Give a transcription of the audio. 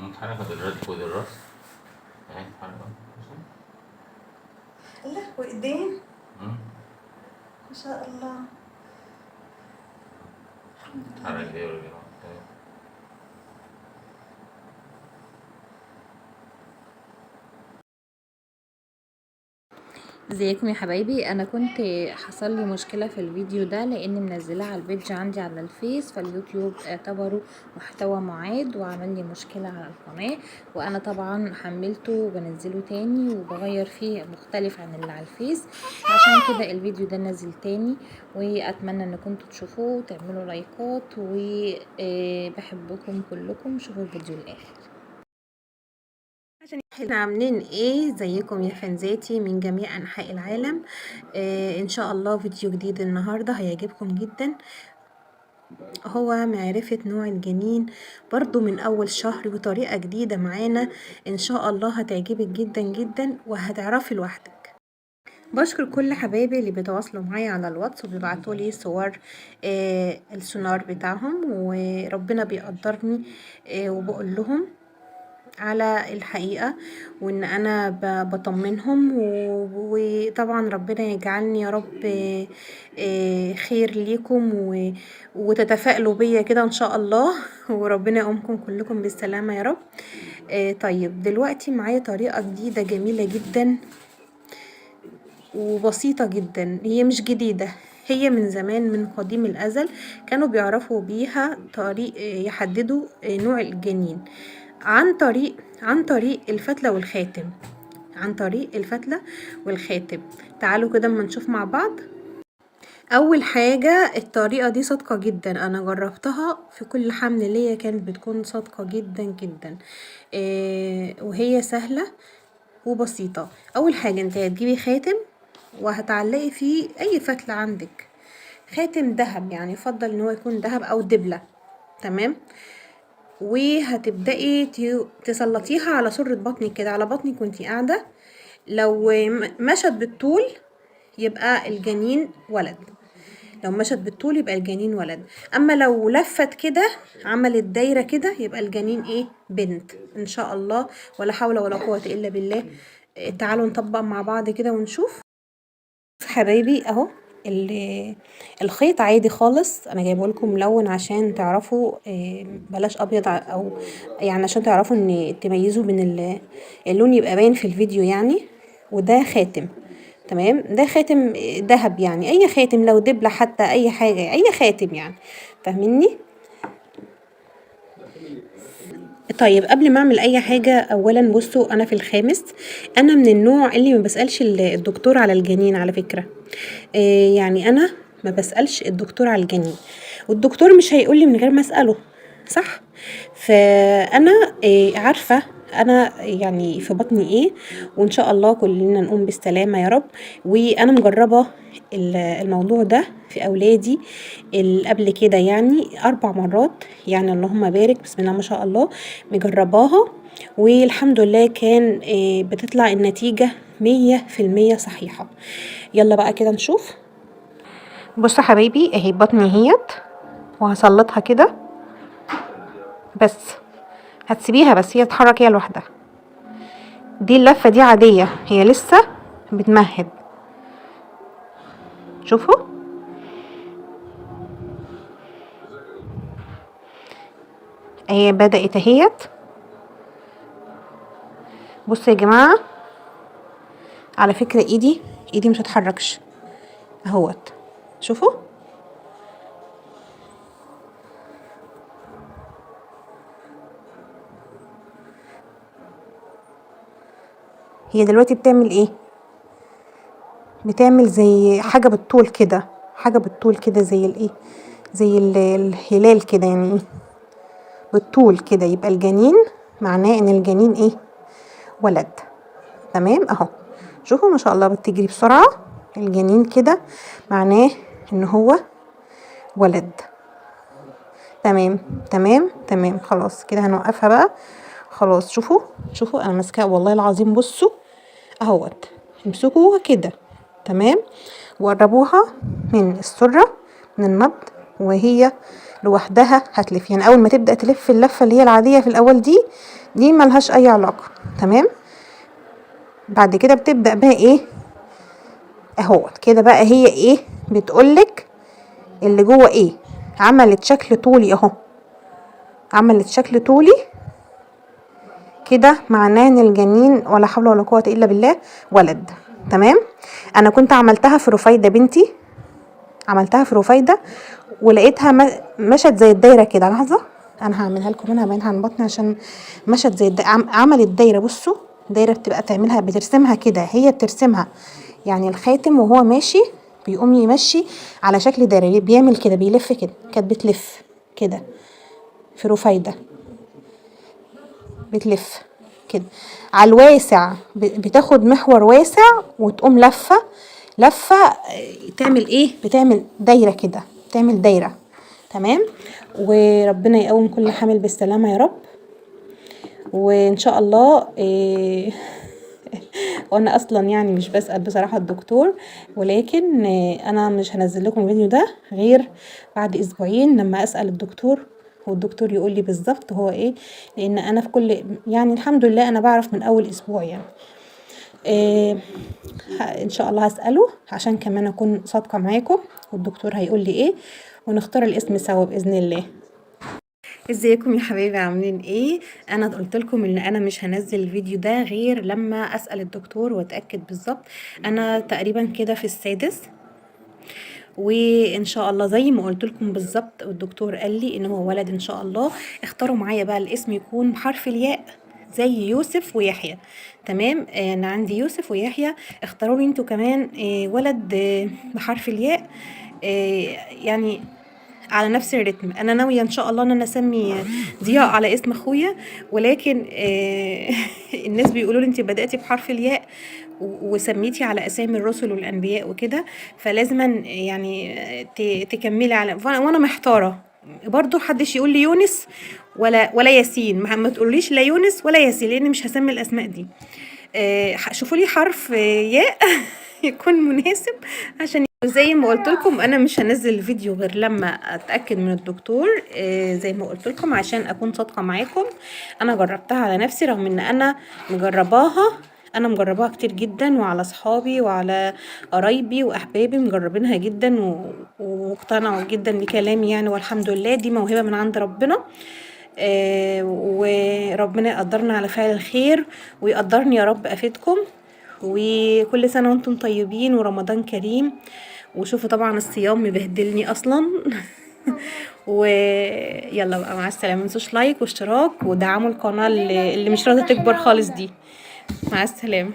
اتحركت دلوقتي فوق الراس. اهي اتحركت. لا وايدين. ما شاء الله. الحمد اتحرك لله. دي. ازيكم يا حبايبي. انا كنت حصل لي مشكلة في الفيديو ده لاني منزلاه على ال page عندي على الفيس، فاليوتيوب اعتبره محتوى معاد وعمل لي مشكلة على القناة، وانا طبعا حملته وبنزله تاني وبغير فيه مختلف عن اللي على الفيس، عشان كده الفيديو ده نزل تاني. واتمنى ان كنتوا تشوفوه وتعملوا لايكات، وبحبكم كلكم. شوفوا الفيديو للاخر. عشان احنا عاملين ايه زيكم يا فانزاتي من جميع انحاء العالم. ان شاء الله فيديو جديد النهارده هيعجبكم جدا، هو معرفة نوع الجنين برضو من اول شهر وطريقة جديدة معانا ان شاء الله هتعجبك جدا جدا وهتعرفي لوحدك. بشكر كل حبايبي اللي بيتواصلوا معايا على الواتس وبيبعتوا لي صور السونار بتاعهم، وربنا بيقدرني وبقول لهم على الحقيقة وان انا بطمنهم، وطبعا ربنا يجعلني يا رب خير ليكم وتتفائلوا بيا كده ان شاء الله، وربنا يقومكم كلكم بالسلامة يا رب. طيب دلوقتي معايا طريقة جديدة جميلة جدا وبسيطة جدا، هي مش جديدة، هي من زمان من قديم الأزل كانوا بيعرفوا بيها طريق يحددوا نوع الجنين عن طريق الفتلة والخاتم، عن طريق الفتلة والخاتم. تعالوا كده اما نشوف مع بعض. اول حاجة الطريقة دي صادقة جدا، انا جربتها في كل حمل ليا كانت بتكون صادقة جدا جدا، وهي سهلة وبسيطة. اول حاجة انت هتجيبي خاتم وهتعلقي فيه اي فتلة عندك، خاتم ذهب يعني يفضل ان هو يكون ذهب او دبلة، تمام. وهتبدأي تسلطيها على سرة بطنك كده، على بطنك وانتي قاعدة. لو مشت بالطول يبقى الجنين ولد، لو مشت بالطول يبقى الجنين ولد. اما لو لفت كده عملت دايرة كده يبقى الجنين ايه؟ بنت ان شاء الله. ولا حول ولا قوة الا بالله. تعالوا نطبق مع بعض كده ونشوف. حبايبي اهو الخيط عادي خالص، انا جايبه لكم ملون عشان تعرفوا، بلاش ابيض او يعني عشان تعرفوا ان تميزوا بين اللون يبقى باين في الفيديو يعني. وده خاتم، تمام، ده خاتم ذهب يعني، اي خاتم، لو دبلة حتى، اي حاجة، اي خاتم يعني، فاهميني؟ طيب قبل ما اعمل اي حاجة، اولا بصوا انا في الخامس، انا من النوع اللي ما بسألش الدكتور على الجنين على فكرة، يعني انا ما بسألش الدكتور على الجنين، والدكتور مش هيقول لي من غير ما اسأله، صح؟ فانا عارفة انا يعني في بطني ايه، وان شاء الله كلنا نقوم بالسلامة يا رب. وانا مجربة الموضوع ده في اولادي اللي قبل كده، يعني 4 مرات، يعني اللهم بارك بسم الله ما شاء الله، مجرباها والحمد لله كان بتطلع النتيجة 100% صحيحة. يلا بقى كده نشوف. بصوا حبايبي اهي بطني اهيت، وهسلطها كده، بس هتسيبيها بس هي تتحرك هي لوحدها. دي اللفة دي عادية، هي لسه بتمهد، شوفوا اهي بدأت اهيت. بصوا يا جماعة، على فكرة ايدي مش هتحركش اهوت، شوفوا هي دلوقتي بتعمل ايه؟ بتعمل زي حاجة بالطول كده، حاجة بالطول كده، زي الايه، زي الهلال كده، يعني ايه بالطول كده، يبقى الجنين معناه ان الجنين ايه؟ ولد، تمام اهو. شوفوا ما شاء الله بتجري بسرعة، الجنين كده معناه ان هو ولد، تمام تمام تمام. خلاص كده هنوقفها بقى خلاص. شوفوا شوفوا انا ماسكاها والله العظيم، بصوا اهوت، امسكوها كده تمام، وقربوها من السرة من النبض، وهي لوحدها هتلف. يعني اول ما تبدأ تلف اللفة اللي هي العادية في الاول دي ملهاش اي علاقة. تمام. بعد كده بتبدأ بقى ايه اهو كده بقى، هي ايه بتقولك اللي جوه ايه، عملت شكل طولي اهو، عملت شكل طولي كده، معناه ان الجنين ولا حول ولا قوة الا بالله ولد. تمام. انا كنت عملتها في رفيدة بنتي، عملتها في رفيدة ولقيتها مشت زي الدايرة كده. لحظة انا هعملها لكم هنا بعيد عن بطني عشان مشت زي عملت دايرة. بصوا دايرة بتبقى تعملها، بترسمها كده، هي بترسمها يعني الخاتم وهو ماشي بيقوم يمشي على شكل دايرة، بيعمل كده، بيلف كده، كانت بتلف كده في رفيدة، بتلف كده على الواسع، بتاخد محور واسع وتقوم لفة لفة، تعمل ايه، بتعمل دايرة كده، تعمل دايرة. تمام. وربنا يقوم كل حامل بالسلامة يا رب، وان شاء الله. وانا اصلا يعني مش بسأل بصراحة الدكتور، ولكن انا مش هنزل لكم الفيديو ده غير بعد اسبوعين لما اسأل الدكتور، والدكتور يقول لي بالظبط هو ايه، لان انا في كل يعني الحمد لله انا بعرف من اول اسبوع يعني. ان شاء الله هسأله عشان كمان اكون صادقة معاكم، والدكتور هيقول لي ايه، ونختار الاسم سوا باذن الله. ازيكم يا حبايبي، عاملين ايه؟ انا قلت لكم ان انا مش هنزل الفيديو ده غير لما اسأل الدكتور واتأكد بالظبط. انا تقريبا كده في السادس، وان شاء الله زي ما قلت لكم بالظبط والدكتور قال لي ان هو ولد ان شاء الله. اختاروا معايا بقى الاسم يكون بحرف الياء زي يوسف ويحيى. تمام. انا عندي يوسف ويحيى، اختاروا لي انتوا كمان ولد بحرف الياء، يعني على نفس الريتم. انا ناوية ان شاء الله ان انا اسمي ضياء على اسم اخويا، ولكن الناس بيقولوا لي انت بداتي بحرف الياء وسميتي على اسامي الرسل والانبياء وكده، فلازما يعني تكملي على، وانا محتارة برضو. حدش يقول لي يونس ولا ياسين، ما تقوليش لا يونس ولا ياسين لان مش هسمي الاسماء دي. شوفوا لي حرف ياء يكون مناسب، عشان زي ما قلت لكم انا مش هنزل الفيديو غير لما اتاكد من الدكتور، زي ما قلت لكم عشان اكون صادقة معاكم. انا جربتها على نفسي، رغم ان انا مجرباها كتير جدا، وعلى اصحابي وعلى قرايبي واحبابي مجربينها جدا واقتنعوا جدا بكلامي يعني، والحمد لله دي موهبة من عند ربنا. وربنا يقدرنا على فعل الخير ويقدرني يا رب افيدكم. وكل سنة وانتم طيبين ورمضان كريم. وشوفوا طبعا الصيام مبهدلني اصلا. ويلا بقى مع السلامة، متنسوش لايك واشتراك ودعموا القناة اللي مش راضية تكبر خالص دي. مع السلامة.